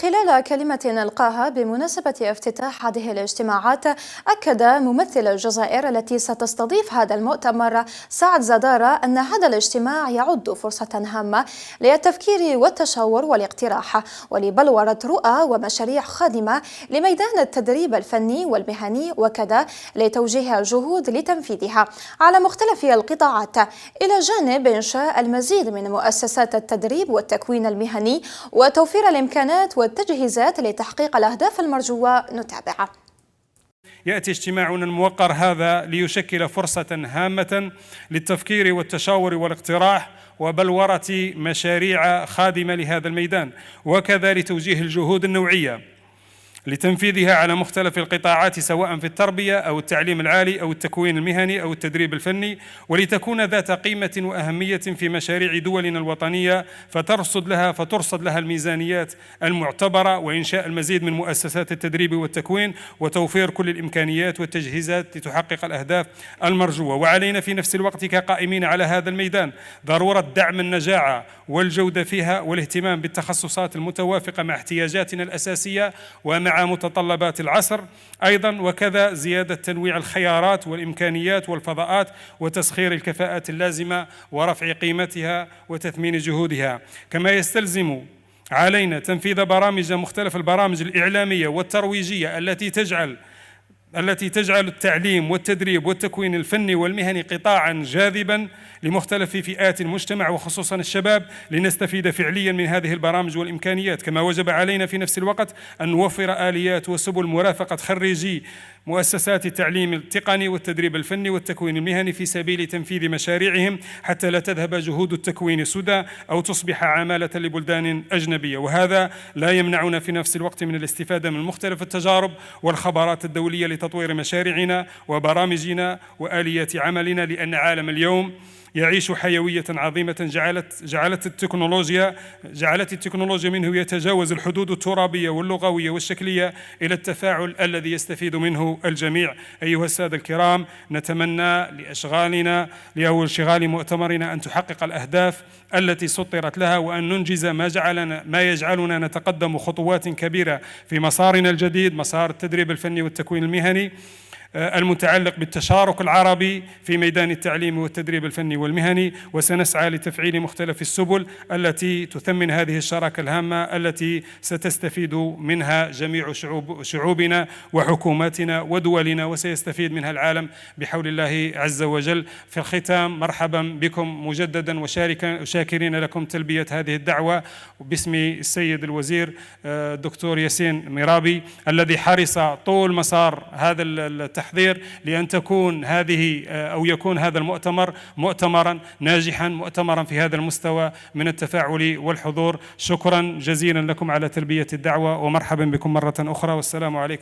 وخلال كلمة ألقاها بمناسبة افتتاح هذه الاجتماعات، أكد ممثل الجزائر التي ستستضيف هذا المؤتمر سعد زدارة أن هذا الاجتماع يعد فرصة هامة للتفكير والتشاور والاقتراح ولبلورة رؤى ومشاريع خادمة لميدان التدريب الفني والمهني، وكذا لتوجيه الجهود لتنفيذها على مختلف القطاعات، إلى جانب إنشاء المزيد من مؤسسات التدريب والتكوين المهني وتوفير الإمكانات والتجهيزات لتحقيق الأهداف المرجوة. نتابع. يأتي اجتماعنا الموقر هذا ليشكل فرصة هامة للتفكير والتشاور والاقتراح وبلورة مشاريع خادمة لهذا الميدان، وكذا لتوجيه الجهود النوعية لتنفيذها على مختلف القطاعات، سواء في التربية أو التعليم العالي أو التكوين المهني أو التدريب الفني، ولتكون ذات قيمة وأهمية في مشاريع دولنا الوطنية، فترصد لها الميزانيات المعتبرة، وإنشاء المزيد من مؤسسات التدريب والتكوين، وتوفير كل الإمكانيات والتجهيزات لتحقق الأهداف المرجوة. وعلينا في نفس الوقت كقائمين على هذا الميدان ضرورة دعم النجاعة والجودة فيها، والاهتمام بالتخصصات المتوافقة مع احتياجاتنا الأساسية ومع متطلبات العصر أيضا، وكذا زيادة تنويع الخيارات والإمكانيات والفضاءات وتسخير الكفاءات اللازمة ورفع قيمتها وتثمين جهودها. كما يستلزم علينا تنفيذ برامج مختلف البرامج الإعلامية والترويجية التي تجعل التعليم والتدريب والتكوين الفني والمهني قطاعا جاذبا لمختلف فئات المجتمع وخصوصا الشباب، لنستفيد فعليا من هذه البرامج والإمكانيات. كما وجب علينا في نفس الوقت أن نوفر آليات وسبل مرافقة خريجي مؤسسات التعليم التقني والتدريب الفني والتكوين المهني في سبيل تنفيذ مشاريعهم، حتى لا تذهب جهود التكوين سدى أو تصبح عمالة لبلدان أجنبية. وهذا لا يمنعنا في نفس الوقت من الاستفادة من مختلف التجارب والخبرات الدولية لتطوير مشاريعنا وبرامجنا وآليات عملنا، لأن عالم اليوم يعيش حيوية عظيمة جعلت التكنولوجيا منه يتجاوز الحدود الترابية واللغوية والشكلية إلى التفاعل الذي يستفيد منه الجميع. أيها السادة الكرام، نتمنى لأشغالنا لأشغال مؤتمرنا أن تحقق الأهداف التي سطرت لها، وأن ننجز ما يجعلنا نتقدم خطوات كبيرة في مسارنا الجديد، مسار التدريب الفني والتكوين المهني المتعلق بالتشارك العربي في ميدان التعليم والتدريب الفني والمهني. وسنسعى لتفعيل مختلف السبل التي تثمن هذه الشراكة الهامة التي ستستفيد منها جميع شعوبنا وحكوماتنا ودولنا، وسيستفيد منها العالم بحول الله عز وجل. في الختام، مرحبا بكم مجددا، وشاكرين لكم تلبية هذه الدعوة باسم السيد الوزير الدكتور ياسين ميرابي، الذي حرص طول مسار هذا التحضير لأن تكون هذه أو يكون هذا المؤتمر مؤتمرا ناجحا، مؤتمرا في هذا المستوى من التفاعل والحضور. شكرا جزيلا لكم على تلبية الدعوة، ومرحبا بكم مرة أخرى، والسلام عليكم.